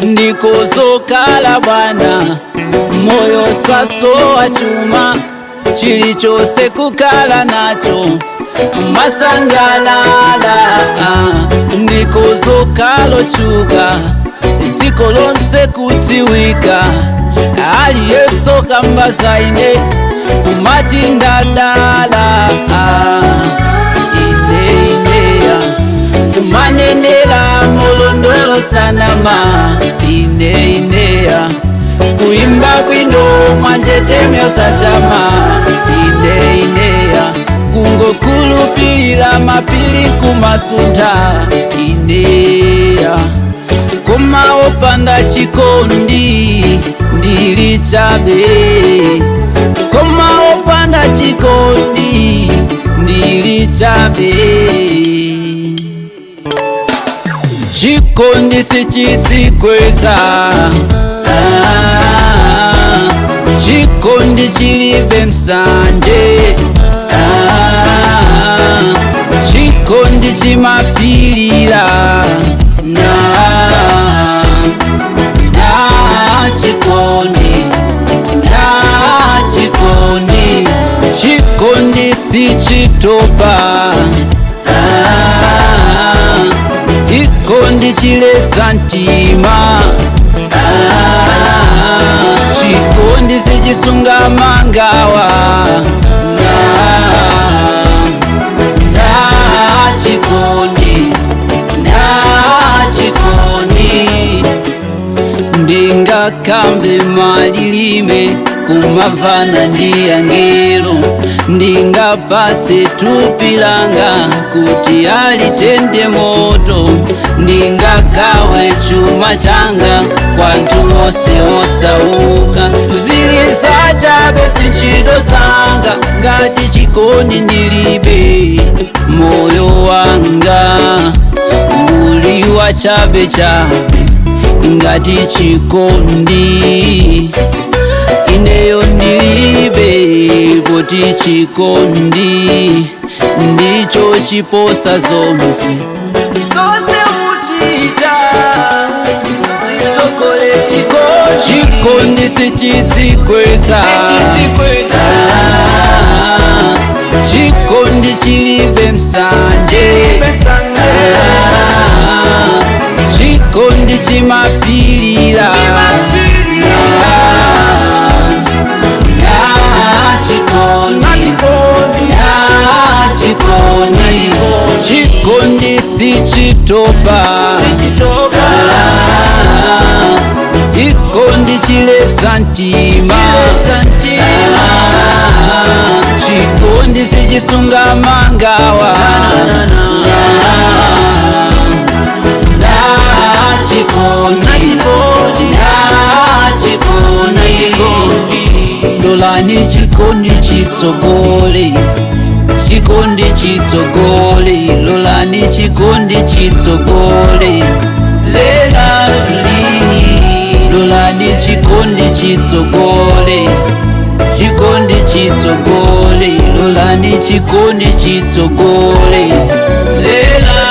Ndikozokala bwana, moyo sasowa chuma, chilichonse kukala nacho masangalala. Ndikozokalo chuka, dziko lonse kudziwika, aliyenso kamba zaine kumati ndadala. Ine ineya kumanenera mulondolo sanama, ine ineya kuimba bwino mwanjetemyo sachama, ine ineya kungokulupilira mapiri kumasuntha, ineya koma opanda chikondi ndili chabe, koma opanda chikondi ndili chabe. Chikondi sichidzikweza, ah, chikondi chilibe msanje, ah, chikondi chimapilira na na chikondi na chikondi. Chikondi sichitopa, ah, chikondi chileza mtima, ah, chikondi sichisunga mangawa na na chikondi na chikondi. Ndingakambe malilime kumavana ndi angelo, ndingapatse thupi langa kuti alitende moto, ndingagawe chuma changa kwanthu onse osauka, zili zachabe sintchito zanga ngati chikondi ndilibe. Moyo wanga uli wachabe chabe ngati chikondi ineyo ndilibe, kuti chikondi ndicho chiposa zonse zonse uchita titsokole chikondi. Chikondi sichidzikweza, ah, chikondi chilibe msanje, ah, chikondi chimapilira na chikondi na chikondi. Chikondi sichitopa, ah, chikondi chileza mtima, ah, chikondi sichisunga mangawa na chikondi na chikondi. Lolani chikondi chitsogole, chikondi chitsogole, lolani chikondi chitsogole lelali, lolani chikondi chitsogole, chikondi chitsogole, lolani chikondi chitsogole lela.